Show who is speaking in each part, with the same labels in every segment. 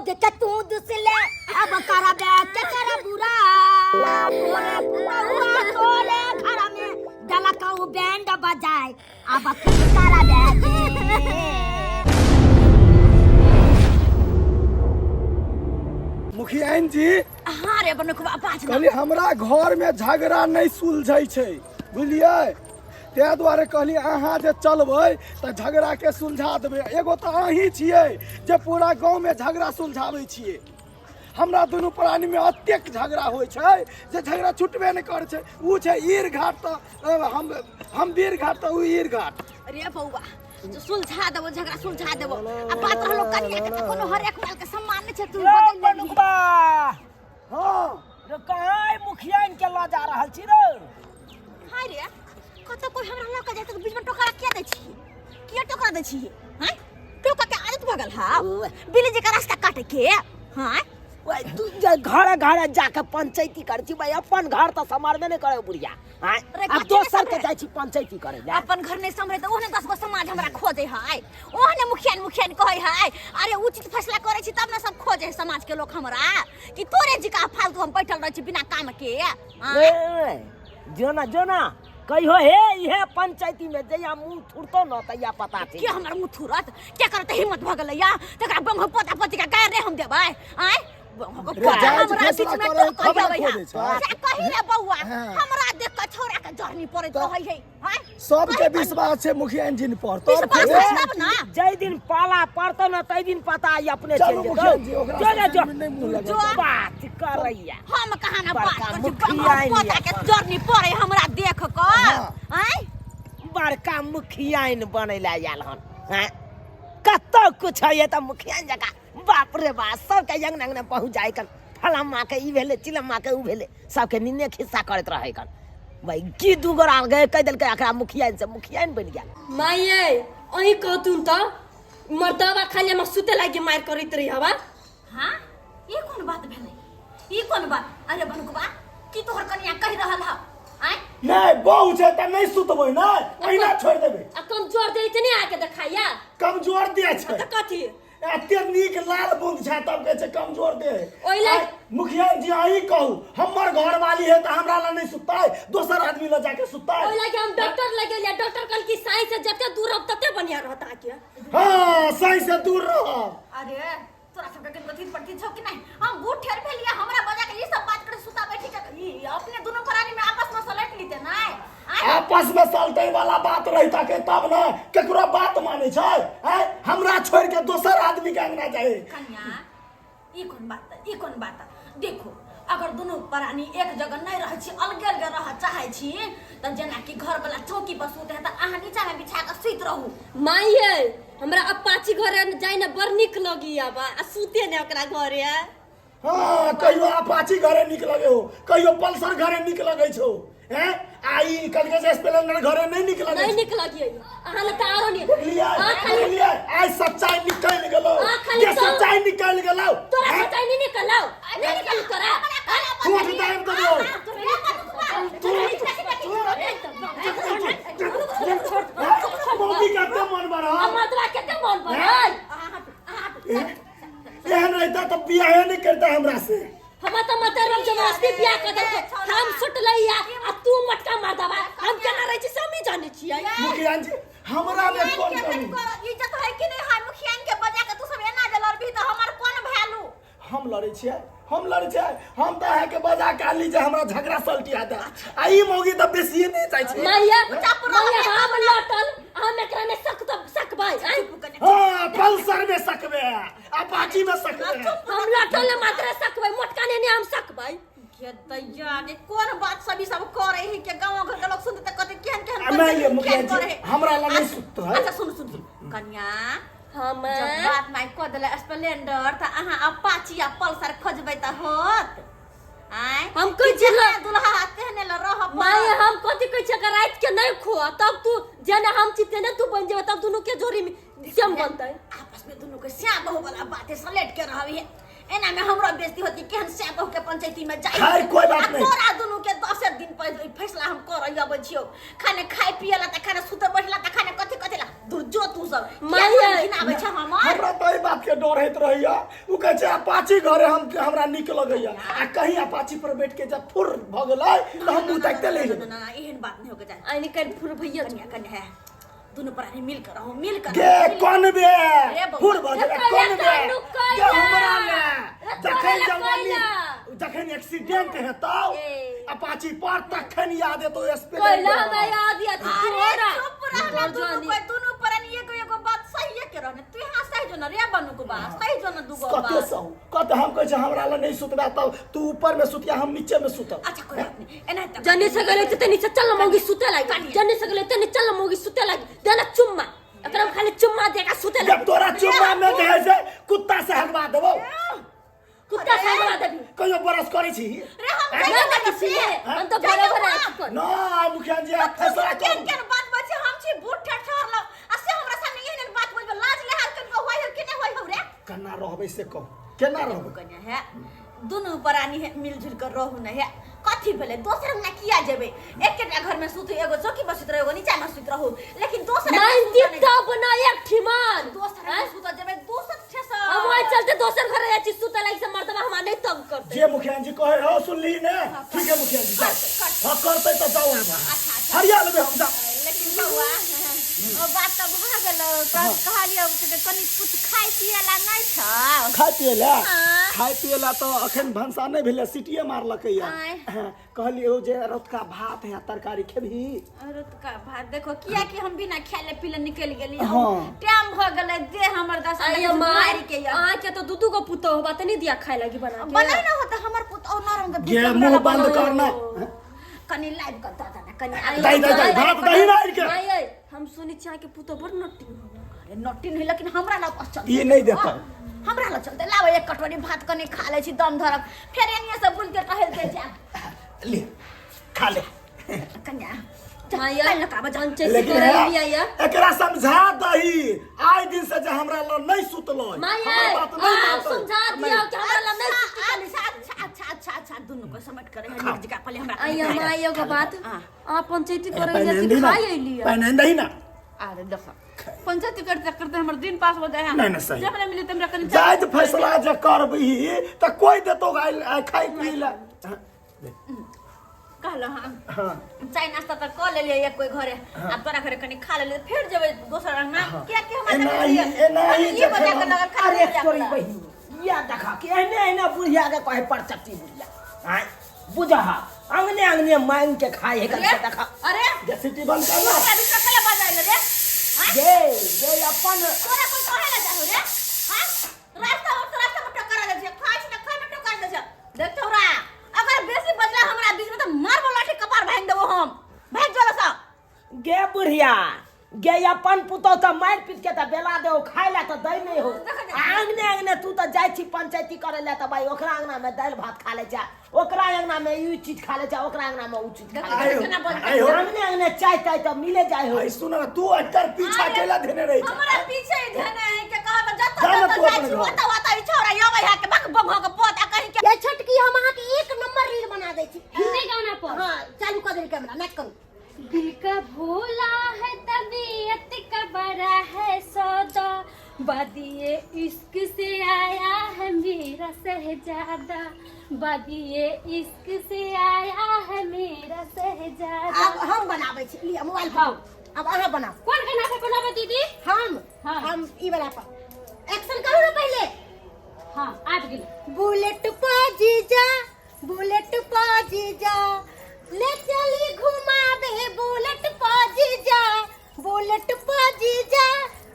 Speaker 1: लोग के तू दुसले, अब करबे के कर बुरा। तोरे पुतहुआ तोरे घर में दलकऊ बैंड बजाए, अब की करबे के?
Speaker 2: मुखियाइन जी।
Speaker 1: हाँ रे बनुकवा, बाज ना।
Speaker 2: कहली हमरा घर में झगड़ा नहीं सुलझै छै, बुझलियै? ताहि दुआरे कहली अहाँ जे चलबै तऽ झगड़ाके सुलझा देबै। एगो तऽ अहीं छियै जे पूरा गाँवमे झगड़ा सुलझाबै छियै। हमरा दुनू प्राणीमे एतेक झगड़ा होइ छै जे झगड़ा छुटबे नहि करै छै। ओ छै ईर घाट तऽ हम वीर घाट तऽ ओ ईर घाट।
Speaker 1: रे बौआ, जो सुलझा देबो, झगड़ा सुलझा देबो। आ बात रहलो कनिया के, तऽ कोनो हर एक माल के सम्मान नहि छै, तू
Speaker 3: रे
Speaker 1: बदल लेली।
Speaker 3: बनुकबा।
Speaker 2: हाँ।
Speaker 3: रे कहाँ ई मुखियाइन के लऽ जा रहल छी रे?
Speaker 1: हाय रे, कतौ कोई हमरा लऽ के जाय तऽ बीच में टोकरा किया दै छी? किया टोकरा दै छी? हैं, टोका के आदत भऽ गेल हा बिल्ली जी के रास्ता काटे के? हाँ।
Speaker 3: ओए, तू जे घरे घरे जाके पंचायती करै छी भाई, अपन घर तऽ सम्हारबे नहि करे बुढ़िया। आँय,
Speaker 1: रे,
Speaker 3: आब
Speaker 1: कथी
Speaker 3: दोसर
Speaker 1: नहि
Speaker 3: के जाइ छी पंचायती करे लए।
Speaker 1: अपन घर नहीं संभरे तऽ ओहने 10 गो समाज हमरा खोजे है, ओहने मुखियान मुखियान कहै है। अरे उचित फैसला करै छी तब ने सब खोजे है समाज के लोग हमरा, कि तोरे जी का फालतू हम बैठल रहै छी बिना काम के। आँय?
Speaker 3: ए, जो ना, जो ना, कहियो हे इहे पंचायती में जहिया मुंह थुरतो न तहिया पता चलि।
Speaker 1: के हमर मुंह थुरत? के करत हिम्मत भ गेलै या तकरा बंग पोता पोती के गायर रे हम देबै? आँय, बंग
Speaker 2: रे,
Speaker 1: पोता
Speaker 2: जायज
Speaker 1: हमरा
Speaker 2: फैसला
Speaker 1: बीच में
Speaker 2: करे,
Speaker 1: टोकै
Speaker 2: तब ने
Speaker 1: अबै है।
Speaker 2: खोजै छै।
Speaker 1: से कही रे बौआ,
Speaker 2: हाँ।
Speaker 1: हमरा देख के छौड़ा के जरनी पड़ैत
Speaker 2: तऽ
Speaker 1: रहै है। आँय?
Speaker 2: सबके
Speaker 1: कही
Speaker 2: विश्वास छै मुखिया इंजिन पर, तब
Speaker 1: विश्वास
Speaker 2: खोजै
Speaker 1: छै
Speaker 2: छै।
Speaker 1: तब ना।
Speaker 3: जै दिन पाला पड़तो न तै दिन पता आई अपने
Speaker 2: चलू
Speaker 3: चलि जेतौ।
Speaker 2: मुखिया जी, ओकरा
Speaker 3: जो ने जो।
Speaker 2: से नहि मुँह लगत।
Speaker 1: जो।
Speaker 3: बात करैया।
Speaker 1: हम कहाँ ना बात
Speaker 3: बड़का
Speaker 1: करै छी,
Speaker 3: मुखिया
Speaker 1: बंग पोता के
Speaker 3: अपन।
Speaker 1: जरनी पड़ै हमरा देख के।
Speaker 2: हाँ।
Speaker 1: आँय?
Speaker 3: बड़का मुखियाइन बनै लए आयल हन। हैं? कतौ कुछ होइए तऽ मुखियाइन जकाँ बाप रे बाप सबके अंगना अंगना पहुँच जाय कन, फलामा के ई भेलै, चिलम्मा के ऊ भेलै, सबके निन्ने खिस्सा करैत रहै कन। भाई की दू गोरा गए कहि देलकै एकरा मुखियाइन से मुखियाइन बनि गेल।
Speaker 4: माइये, अहीं कहतुन तऽ मर्दबा खाली हमरा सुते लागी मार करैत रही हवा।
Speaker 1: हाँ, ई कोन बात भेलै? ई कोन बात? अरे बनकुबा, की तोहर कनिया कहि रहल ह? आँय?
Speaker 2: नहि, बहु छै तऽ नहि सुतबै, नहि ओहिना छोड़ि देबै।
Speaker 4: आ कमजोर देह छै, नहि आके देखाइया।
Speaker 2: कमजोर देह छै
Speaker 4: तऽ कथी?
Speaker 2: एते नीक लाल बूंद छै तब कहै छै कमजोर देह।
Speaker 4: ओहि लए-
Speaker 2: आइ मुखिया जी अहीं कहू, हमर घरवाली है तऽ हमरा लग नहि सुततै, दोसर आदमी लग जाके सुततै?
Speaker 4: ओहि लागी हम डॉक्टर लग गेलियै, डॉक्टर कहल कि साई से जते दूर रहब तते बढ़िया रहत अहाँके।
Speaker 2: हाँ, सही से दूर रहब।
Speaker 1: अरे तोरा सबके कनि कथी पट्टी छौ कि नहीं? हम बूढ़ ठेर भेलियै, हमरा बजा के ई सब बात करे सुता बैठी के ई अपने दुनू प्राणी में आपस में सलट लीते नहीं? आँय?
Speaker 2: आपस में सलटे वाला बात रहता के तब न केकरो बात माने छै। आँय, हमरा छोड़ के दोसर आदमी के अंगना जाए।
Speaker 1: कन्या, ई कोन बात, ई कोन बात? देखो, अगर दुनू प्राणी एक जगह नहीं रहै छी, अलगे अलगे रह चाहै छी, तऽ जेनाकि घर वाला चौकी पर सुते है तऽ अहाँ नीचा में बिछा के सुति रहू।
Speaker 4: माई यै, हमरा अपाची घरे जाय ने बड़ नीक लगैया बा, आ सुते ने ओकरा घरे।
Speaker 2: हाँ, कहियो अपाची घरे नीक लगे हो, कहियो पल्सर घरे नीक लगे छौ। हैं, आ ई कथी कहै छै, स्प्लेंडर घरे नहि नीक लगे
Speaker 4: नहीं
Speaker 2: छै।
Speaker 4: नीक लगिए अहाँ लग तऽ आरो नहीं।
Speaker 2: बुझलियै?
Speaker 4: अहाँ खाली-
Speaker 2: बुझलियै? आइ सच्चाई निकलि गेलौ।
Speaker 4: अहाँ खाली
Speaker 2: जे सच्चाई निकलि गेलौ।
Speaker 4: तोरा
Speaker 2: हैं?
Speaker 4: सच्चाई नहीं निकलौ, नहीं निकलौ तोरा।
Speaker 2: ठोक दाबि देबौ। मौगी कते मन बढ़ल।
Speaker 4: मर्दवा कते मन बढ़ल।
Speaker 2: एहन रहिता तऽ बियाहे नहि करता हमरा से।
Speaker 4: हमरा तऽ मतलब जबरदस्ती बियाह कर देलकै, हम सुटलैया आ तू मटका मार दबा, हम केना रहै छी से हमही जानै छियै।
Speaker 2: मुखिया जी, हमरा में कोन कमी?
Speaker 1: इज्जत है कि नहीं है? मुखिया के बजा के तू सब एना जे लड़बी तऽ हमर कोन वैल्यू?
Speaker 2: हम लड़ै छियै, हम लड़ै छियै? हम तऽ अहाँके बजा के आनली जे हमरा झगड़ा सलटिया दे, आ ई मौगी तऽ बेसिए नहि जाइ छै।
Speaker 4: माइया,
Speaker 1: चुप रह,
Speaker 4: माइया, हम लटल, हम एकरा में सक तऽ सकबै। आँय?
Speaker 2: हाँ, पल्सर में सकबे, अपाची में सकबे।
Speaker 4: हम लटल ने मात्र सकबै, मोटका ने हम सकबै।
Speaker 1: के दैया के कोन बात सब ई सब करे है के गांव घर के लोग सुनते त कते केहन केहन
Speaker 2: आ मानि लिअ मुखिया
Speaker 1: केहन
Speaker 2: जी,
Speaker 1: करे है।
Speaker 2: हमरा लग नहि सुततै।
Speaker 1: अच्छा सुन सुन सुन कन्या,
Speaker 4: हम
Speaker 1: जब बात माय कऽ देले स्प्लेंडर तऽ अहाँ अपाची आ पल्सर खोजबै तऽ होत? आँय?
Speaker 4: हम कहै
Speaker 1: कि
Speaker 4: छी
Speaker 1: जेहने दुल्हा तेहने लए रहऽ पड़त।
Speaker 4: माय, हम कथी कहै छी, अगर राति के नहीं खो तब तू जेना हम छी तेने तू बन जेबे, तब दुनू के जोड़ी में सेम बनतै।
Speaker 1: आपस में दुनू के स्या बहु वाला बात है, सलेट के रहबी है। एना में हमरो बेइज्जती होती, केहन स्या बहु के पंचायती में जाई।
Speaker 2: खैर, कोई बात
Speaker 1: आ
Speaker 2: नहीं।
Speaker 1: तोरा दुनू के 10 दिन पर ई फैसला हम करई अबै छियौ। खाने खाय पिए ला त खाने सुते बैठला त खाने कथी कथी ला, दूर जो तू सब।
Speaker 4: माय,
Speaker 1: किया घिनाबै छ हमर?
Speaker 2: हमरा तऽ एहि बात के डर होइत रहैया। उ कहै छै अपाची घरे हम हमरा नीक लगैया, आ कहीं अपाची पर बैठ के जब फुर भऽ गेलै तऽ हम मुँह ताकिते ले
Speaker 1: ना ना, एहन बात नहीं होके चाही।
Speaker 4: आइने काल्हि फुर भैया।
Speaker 1: कन्या कन्या है, दुनू प्राणी मिल कर रहो, मिल कर
Speaker 2: गे
Speaker 1: रहो, मिल-
Speaker 2: कोन बे
Speaker 1: अरे बौआ।
Speaker 2: फुर भऽ गेलै
Speaker 4: रे
Speaker 2: कोन बे
Speaker 4: कानू
Speaker 2: गे
Speaker 4: कैला।
Speaker 2: हमरा ले
Speaker 4: रे
Speaker 2: जखन
Speaker 4: तोरा
Speaker 2: जवानी
Speaker 4: कैला।
Speaker 2: जखन एक्सीडेंट हेतौ
Speaker 4: ए।
Speaker 2: अपाची पर तखन याद एतौ
Speaker 4: कोयला
Speaker 2: स्प्लेंडर।
Speaker 4: हमरा याद या
Speaker 1: अरे
Speaker 4: तोरा
Speaker 1: चुप रहना दुनू कोई, दुनू प्राणी एगो एगो बात सही के रहने तू यहाँ सही जो ना रे बनू को बात सही जो ना दुगो
Speaker 2: कते
Speaker 1: बात।
Speaker 2: सहू कते? हम कहै छै हमरा लग नहि सुतबे तब तू ऊपर में सुतिया, हम नीचे में सुतब।
Speaker 1: अच्छा कोई बात नहीं, एना तक
Speaker 4: जने से गले ते नीचे चल मोगी सुते लागी, जने से गले ते चल मोगी सुते लागी, देना चुम्मा, एकरा में खाली चुम्मा देगा सुते
Speaker 2: जब
Speaker 4: लागी।
Speaker 2: तोरा चुम्मा में जे है से कुत्ता से हगवा देबौ।
Speaker 4: कुत्ता से हगवा देबी?
Speaker 2: कहियो बरस करै छी?
Speaker 1: रे हम
Speaker 4: ना ना किसी ने हम तो बराबर है कर।
Speaker 2: ना मुखिया जी, आप फैसला
Speaker 1: केन
Speaker 2: करू।
Speaker 1: केन बात बचे, हम छी बूढ़ ठहरलो आ से हमरा सामने एहन बात बोलबे, लाज लेहाज कन को होय हो कि नहीं होय हो रे?
Speaker 2: केना रहबै से कहू, केना रहबै?
Speaker 1: कन्या है, दुनू प्राणी है मिलजुल कर रहू न है, कथी भेलै? दोसर अंगना किया जेबै? एकेटा घर में सुतू, एगो चौकी पर सुत रहू, एगो नीचा में सुत रहू, लेकिन दोसर अंगना
Speaker 4: मानती
Speaker 1: सुतऽ नहि।
Speaker 4: तब ना एक ठिमान
Speaker 1: दोसर अंगना सुतऽ जेबै दोसर ठेसर।
Speaker 4: हम वही चलते दोसर घर जाइ छी सुते लागी से मर्दबा हमरा नहीं तंग करते।
Speaker 2: जे मुखिया जी कहे हो सुनली ने? ठीक है मुखिया जी, जाओ। हाँ करते तऽ जाओ, आब
Speaker 1: अच्छा।
Speaker 2: हरिया लेबै हम, जाओ।
Speaker 1: लेकिन बौआ, ओ बात तऽ भऽ गेलो, कहलियौ कि कनि कुछ खाय पिए ला नहि छौ?
Speaker 2: खाय पिए ला?
Speaker 1: हाँ।
Speaker 2: खाय पिए ला तऽ अखन भनसा नहि भेलै, सीटिए मारलकै या।
Speaker 1: आँय।
Speaker 2: हाँ, कहलियौ जे रतुका भात है तरकारी खेबही?
Speaker 1: रतुका भात देखो, किया कि हम बिना खायले पीले निकलि गेली।
Speaker 2: हाँ।
Speaker 1: टाइम भऽ गेलै जे हमर दशा
Speaker 4: आइए माँ,
Speaker 1: मारि के यऽ।
Speaker 4: अहाँ के तो दू दू गो पुतोह बा, त नहीं दिया खाए लागी बना के?
Speaker 1: बनै न होता हमर पुतोह नरम के
Speaker 2: गे
Speaker 1: भीतर
Speaker 2: मुंह
Speaker 1: वाला
Speaker 2: बंद
Speaker 1: बनल।
Speaker 2: करना।
Speaker 1: कनि लाइव कऽ दऽ देना कनि आलू।
Speaker 2: दही दही दही भात दही ना के।
Speaker 4: माय अइ, हम सुनै छी अहाँ के पुतोह बड़ नटी हवे।
Speaker 1: अरे नटी नहीं, लेकिन हमरा लग चलते।
Speaker 2: ई नहि देतौ।
Speaker 1: हमरा लग चलते, लाबै एक कटोरी भात कनि खा लै छी, दम धरब, फेर एनिए से बुलि के टहल के जायब।
Speaker 2: ले खा ले।
Speaker 1: कन्या
Speaker 4: माय अइ,
Speaker 1: काल्हि लकाबऽ जा।
Speaker 4: पंचायती
Speaker 2: लेकिन
Speaker 4: करै
Speaker 2: है,
Speaker 4: लिया या।
Speaker 2: एकरा समझा दही, आइ दिन से जे हमरा लग नहीं सुतलो,
Speaker 4: माय
Speaker 2: हमर
Speaker 4: अइ,
Speaker 2: बात नहीं
Speaker 4: आप
Speaker 2: मानतै।
Speaker 4: समझा दिया कि हमरा ला नहीं सुती कनी।
Speaker 1: अच्छा अच्छा अच्छा अच्छा अच्छा, दुनू को समेट करे है नीक जगह पहले हमरा।
Speaker 4: आइया माय, एगो बात,
Speaker 1: हाँ।
Speaker 4: अहाँ पंचायती करै
Speaker 2: पहिने
Speaker 4: लिया
Speaker 2: दही
Speaker 4: कि
Speaker 2: ना,
Speaker 4: खाइ अइली?
Speaker 2: पहिने दही ना।
Speaker 5: अरे देखो, पंचायती करते करते हमर दिन पास हो जाए है।
Speaker 2: नहीं, नहीं, सही।
Speaker 5: जब हमरा मिले त हमरा कनी
Speaker 2: जायज फैसला जे करबही तऽ कोई देतो खाइ पी ला। हाँ, दे।
Speaker 1: कहलो हाँ।
Speaker 2: हाँ।
Speaker 1: चाय नाश्ता तऽ कऽ लेलियै एक कोई घरे, आब तोरा घरे कनि खा लेलियै, फेर जेबै दोसर अंगना, किया कि हमरा
Speaker 2: एनाही एनाही
Speaker 1: ई बजा
Speaker 2: जखन
Speaker 1: के लगल खाली
Speaker 3: अरे
Speaker 1: पूजा
Speaker 3: तोरी
Speaker 1: करऽ।
Speaker 3: बहिन, या देखा कि एहने एहने बुढ़िया के कहे परचट्टी बुढ़िया आय बुझह अंगने अंगने मांग के खाए है
Speaker 1: अरे
Speaker 3: के देखा।
Speaker 1: अरे
Speaker 2: जे सिटी बंद कर ना।
Speaker 1: तोरा बीच में कला बजाय रे? हाँ?
Speaker 3: गे गे अपन
Speaker 1: तोरा कोई कहे ला जाहो रे? हाँ, रास्ता में रास्ता में टक्कर आ जाइ छै, खाइ छी तऽ खाइ में टक्कर जाइ छै। देख तोरा अगर बेसी बजला हमरा बीच में तऽ मारबो लाठी, कपार भांगि देबो हम, भागि चलो सब।
Speaker 3: गे बुढ़िया गे, अपन पुतोह तऽ मारि पीट के तऽ बेला दे, खाय ला तऽ दै नहि हो। आ अंगने अंगने तू तऽ जाइ छी पंचायती करे ला तऽ भाई ओकरा अंगना में दालि भात खा ले छै, ओकरा अंगना में ई चीज खा ले छै, ओकरा अंगना में ऊ चीज खा ले
Speaker 2: आयो,
Speaker 1: केना बोलतै?
Speaker 2: आयो।
Speaker 3: छै, अंगने अंगने चाय ताय तऽ मिले जाय हो।
Speaker 2: आई सुन ना, तू एकर पीछा केला धेने रही छै?
Speaker 1: हमरा पीछे ही ध्यान है के कहब जत
Speaker 2: जा ना
Speaker 1: जत
Speaker 2: तू
Speaker 1: जाइ
Speaker 2: अपन
Speaker 1: छी
Speaker 2: घर।
Speaker 1: ओत ओत ई छोरा यबै है के बक बक के पोत आ कहीं के।
Speaker 6: ये छोटकी, हम अहाँके एक नंबर रील बना दै छी।
Speaker 4: हिंदी गाना पर।
Speaker 6: हाँ, चालू कऽ देल कैमरा, नाच करू।
Speaker 4: दिल का भोला है तबीयत का बड़ा है सौदा, बादिए इश्क से आया है मेरा शहजादा, बादिए इश्क से आया है मेरा शहजादा।
Speaker 6: आब हम बनाबै छी, लिअ मोबाइल।
Speaker 4: हाँ।
Speaker 6: आब अहाँ बनाउ।
Speaker 4: कौन गाना पे बनाबे दीदी?
Speaker 6: हम।
Speaker 4: हाँ।
Speaker 6: हम ई वाला पर एक्शन करू ने पहिले।
Speaker 4: हाँ, आबि गेल।
Speaker 6: बुलेट पा जीजा, बुलेट पा जीजा ले चली घुमाबे, बुलेट पा जीजा, बुलेट पा जीजा,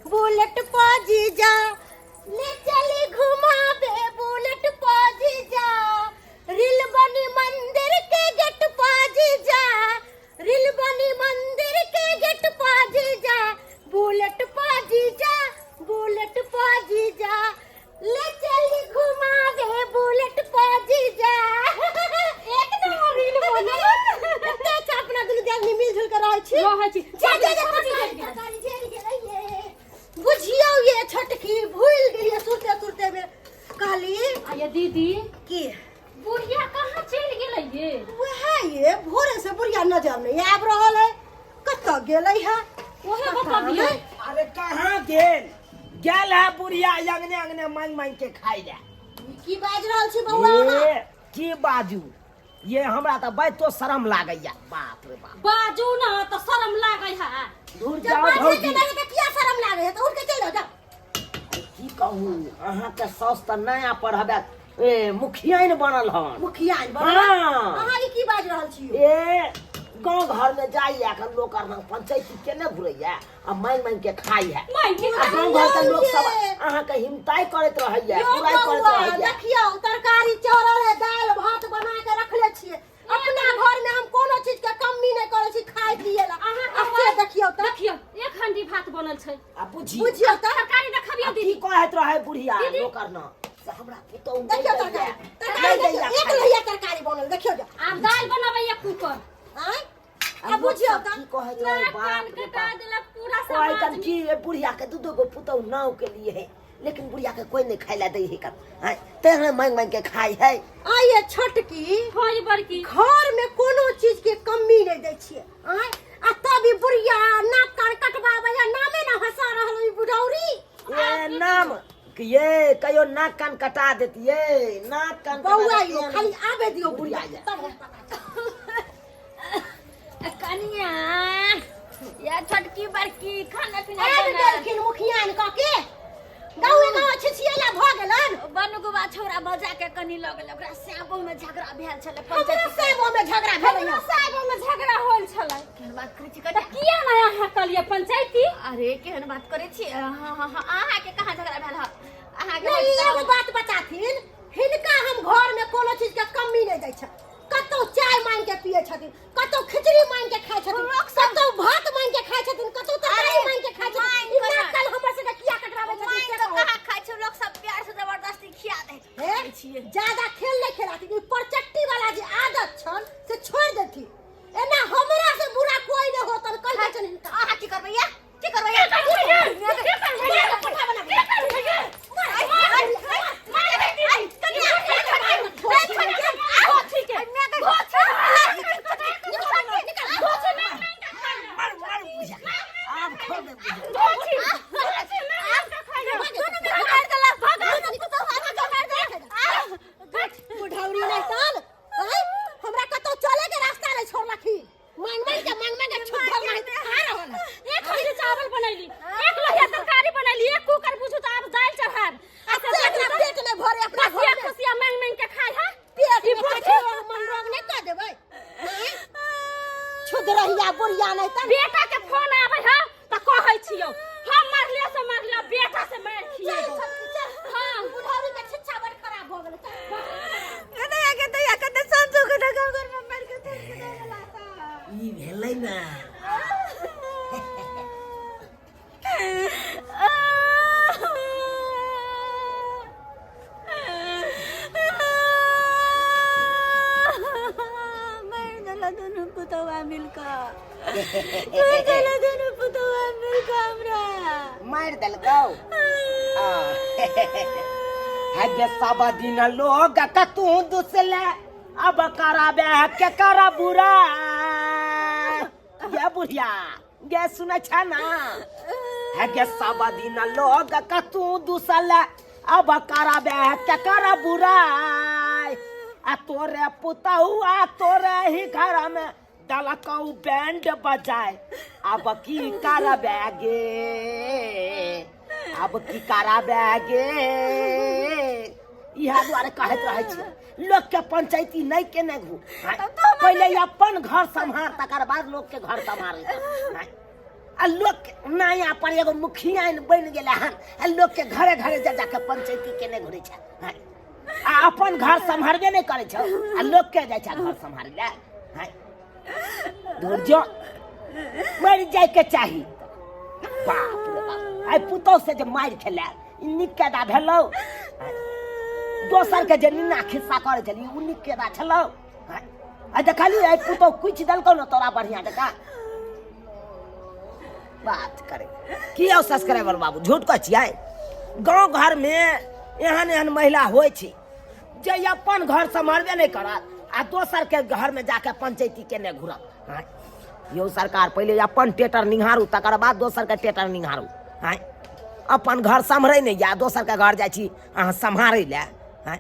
Speaker 6: बुलेट पा जीजा ले चली घुमाबे, बुलेट पा जीजा, रील बनी मंदिर के गेट पा जीजा, रील बनी मंदिर के गेट पा जीजा, बुलेट पा जीजा, बुलेट पा जीजा ले चली घुमावे, बुलेट पा जीजा। एक नंबर रील बनल। कते अच्छा अपना दुनू दियादनी मिलजुल के रहै छी।
Speaker 4: रहै छी।
Speaker 6: जा जा जा, तरकारी तरकारी झेल गेलै ये। बुझियौ ये छोटकी, भूलि गेलियै सुरते सुरते में कहली।
Speaker 4: आया दीदी।
Speaker 6: की?
Speaker 4: बुढ़िया कहाँ चलि गेलै ये?
Speaker 6: वएह ये भोरे से बुढ़िया नजर नहीं आबि रहल है, कतऽ गेलै है?
Speaker 4: ओहे बतबियौ।
Speaker 3: अरे कहाँ गेल? गेल है बुढ़िया अंगने अंगने मांग मांग के खाइ ले।
Speaker 6: की बाजि रहल छी बौआ अहाँ?
Speaker 3: ए, की बाजू ये, हमरा तऽ बाजितो शरम लागैया, बाप रे बाप।
Speaker 4: बाजू ना तऽ शरम लागै है।
Speaker 3: दूर
Speaker 6: जब
Speaker 3: जाओ
Speaker 6: बाजै के
Speaker 3: भौजी।
Speaker 6: नहि तऽ किया शरम लागै है? तऽ उठि के चलि जाउ, जाउ।
Speaker 3: की कहू, अहाँके साउस तऽ नया पर हवे ए मुखियाइन बनल हन।
Speaker 6: मुखिया बनल?
Speaker 3: हाँ।
Speaker 6: अहाँ ई की बाजि रहल छी?
Speaker 3: ए गाँव घर में जाइए, एखन लोक आर पंचायती केने घुरैया आ मांगि मांगि के खाइ है।
Speaker 4: मांगि के
Speaker 3: आ गाँव घर के लोक सब
Speaker 6: ये।
Speaker 3: अहाँके हिमताइ करैत रहैया,
Speaker 6: यो
Speaker 3: बुराइ करैत
Speaker 6: बौआ,
Speaker 3: रहैया।
Speaker 6: देखियौ, तरकारी चौरल है, दालि भात बना के रखले छियै। अपना घर में हम कोनो चीज के कमी नहि करै छी खाय पिए ला।
Speaker 4: अहाँ
Speaker 6: आ से देखियौ तऽ।
Speaker 4: देखियौ, एक हंडी भात बनल छै।
Speaker 3: आ बुझी
Speaker 6: बुझियौ तऽ।
Speaker 4: तरकारी देखबियौ
Speaker 3: आ की
Speaker 4: दीदी।
Speaker 3: कहैत रहै बुढ़िया
Speaker 4: दीदी।
Speaker 3: लोक आर न से हमरा पुतहु नहि
Speaker 6: देखियौ
Speaker 3: दैया,
Speaker 6: तरकारी, तरकारी
Speaker 3: नहि
Speaker 6: देखियौ,
Speaker 3: दैया
Speaker 6: एक
Speaker 3: खाय।
Speaker 6: लोहिया तरकारी बनल, देखियौ जा।
Speaker 4: आब दालि बनबैया कुकर।
Speaker 6: आँय?
Speaker 3: आ
Speaker 6: आ बुझियौ
Speaker 3: लोक सब
Speaker 6: तऽ।
Speaker 3: की कहैत रहै,
Speaker 4: नाक कान
Speaker 3: बाप रे
Speaker 4: कटा
Speaker 3: बाप।
Speaker 4: देलक पूरा
Speaker 3: कहै
Speaker 4: समाज
Speaker 3: कन
Speaker 4: में।
Speaker 3: की ये बुढ़िया के दू दू गो पुतहु नाव के लिए है, लेकिन बुढ़िया के कोई नहीं खाय ला दै है कन, आँय, तेहने मांगि मांगि के खाय है।
Speaker 6: आइए छोटकी।
Speaker 4: हाँ, ई बड़की।
Speaker 6: घर में कोनो चीज के कमी नहीं दै छियै, आँय? आ तब ई बुढ़िया नाक कान कटबाबै आ नामे ना हंसा रहल ई बुढ़ौरी।
Speaker 3: ए नाम ये कहियो नाक कान कटा देतिये, नाक कान कटा
Speaker 6: बौआ
Speaker 3: देतिये।
Speaker 6: यो खाली आबे दियौ
Speaker 3: बुढ़िया
Speaker 6: बुढ़िया
Speaker 3: ये।
Speaker 6: तब हम पता चलत।
Speaker 1: कनिया या छोटकी बड़की, खाना पीना
Speaker 6: आबि
Speaker 1: बनल?
Speaker 6: गेलखिन मुखियान कऽ के, गाँवे गाँव छिछिएला भऽ गेलनि।
Speaker 1: बनगुआ छौड़ा बजा के कनी लऽ गेलै ओकरा, साबो में झगड़ा भेल छलै।
Speaker 6: हमरो
Speaker 1: पंचायत
Speaker 6: साहेबो में झगड़ा भेलै
Speaker 4: हमरो साहेबो में झगड़ा होल छलै।
Speaker 5: केहन बात करै छी
Speaker 4: तऽ
Speaker 5: कनिया?
Speaker 4: किया नहि अहाँ कहलियै पंचायती?
Speaker 5: अरे, केहन बात करै छी? हाँ हाँ हाँ, अहाँके कहाँ झगड़ा भेल हँ अहाँके?
Speaker 6: नहीं, एगो बात बताथिन हिनका, हम घर में कोनो चीज के कमी नहीं दै छै। कतौ चाय मांग के पिए छथिन, कतौ खिचड़ी मांग के खाइ छथिन, कतौ भात मांग के खाइ छथिन, कतौ तरकारी
Speaker 1: अरे,
Speaker 6: मांग के खाइ छथिन।
Speaker 1: मांग
Speaker 6: ई
Speaker 1: के
Speaker 6: नाक कान हमर सबके किया कटराबै छथिन
Speaker 1: मांगि
Speaker 6: से
Speaker 1: कऽ
Speaker 6: कहू।
Speaker 1: कहाँ खाइ छै लोक सब, प्यार से जबरदस्ती खिया दै छै।
Speaker 6: हे, ज्यादा खेल नहीं खेलाथिन। ई परचट्टी वाला जे आदत छन से छोड़ देथिन। एना हमरा से बुरा कोई नहीं होतन, कहि दै छन हिनका।
Speaker 1: अहाँ की करबै या, की करबै या?
Speaker 6: पठा बना
Speaker 3: मारू मारू बुढ़िया, आब खोल दे बुढ़िया।
Speaker 6: बुढ़ौरी नहीं तन, आँय? हमरा कतौ चले के रास्ता नहीं छोड़लखिन। मांग मांग के, मांग मांग के छुट्ठल नहीं खा रहल है।
Speaker 4: एक हंडी चावल बनैली, एक लोहिया तरकारी बनैली, एक कुकर बुझू तऽ आब दालि चढ़ाब।
Speaker 6: आ से अपना पेट नहीं भरे अपना घर
Speaker 4: बसिया
Speaker 6: में।
Speaker 4: खुसिया मांगि मांगि के खाय है।
Speaker 6: पेट में कछो मन रोग नहीं कह देबै, आँय? छुदरहिया बुढ़िया नहीं तन।
Speaker 4: बेटा के फोन आबै है तऽ कहै छियौ, हम मारलियो से मारलियो, बेटा से मारि खियेबौ।
Speaker 6: हाँ, बुढ़ौरी के छिच्छा बड़ खराब भऽ गेलै, चल।
Speaker 3: ई भेलै ने।
Speaker 1: मारि देला दुनू पुतौआ मिलकऽ, मारि देला दुनू पुतौआ मिलकऽ हमरा।
Speaker 3: मारि देलकौ हे सब दिन लोग कतू दुसले, अब कराबे के कर बुरा। ये बुढ़िया गे, सुनै छ ना? हे गे, सब दिन लोग कतू दुसले, अब कराबे के कर बुरा। आ तोरे पुतहु आ तोरे ही घर में दलकौ बैंड बजाए, अब की करबे गे, अब की करबे गे? इएह दुआरे कहैत रहै छी, लोक के पंचायती नहि केने घू। पहिले अपन घर सम्हार, तकर बाद लोक के घर सम्हारे। आ लोक के नया पर एगो मुखिया बनि गेलै हन, आ लोक के घरे घरे जा जाके पंचायती केने घुरै छै। आँय? आ अपन घर सम्हारबे नहि करै छौ, आ लोक के जाइ छै घर सम्हारै लए। आँय? धुर जो, मरि जाइके चाही। बाप रे बाप, आइ पुतहु से जे मारि खेला, ई नीक केदा भेलौ? आँय? दोसर के जे निन्ना खिस्सा करै छली, ओ नीक केदा छलौ? आँय? आइ देखली, आइ पुतहु कुछि देलकौ ने तोरा बढ़िया जकाँ। बात करे की यौ सब्सक्राइबर बाबू, झूठ कहै छियै? गाँव घरमे एहन एहन महिला होइ छै जे अपन घर सम्हारबे नहि करत आ दोसरके घरमे जाके पंचायती केने घुरत। आँय यौ सरकार, पहिले अपन टेटर निहारू, तकर बाद दोसरके टेटर निहारू। आँय, अपन घर सम्हरै नहि या दोसरके घर जाइ छी अहाँ सम्हारै लए आँय।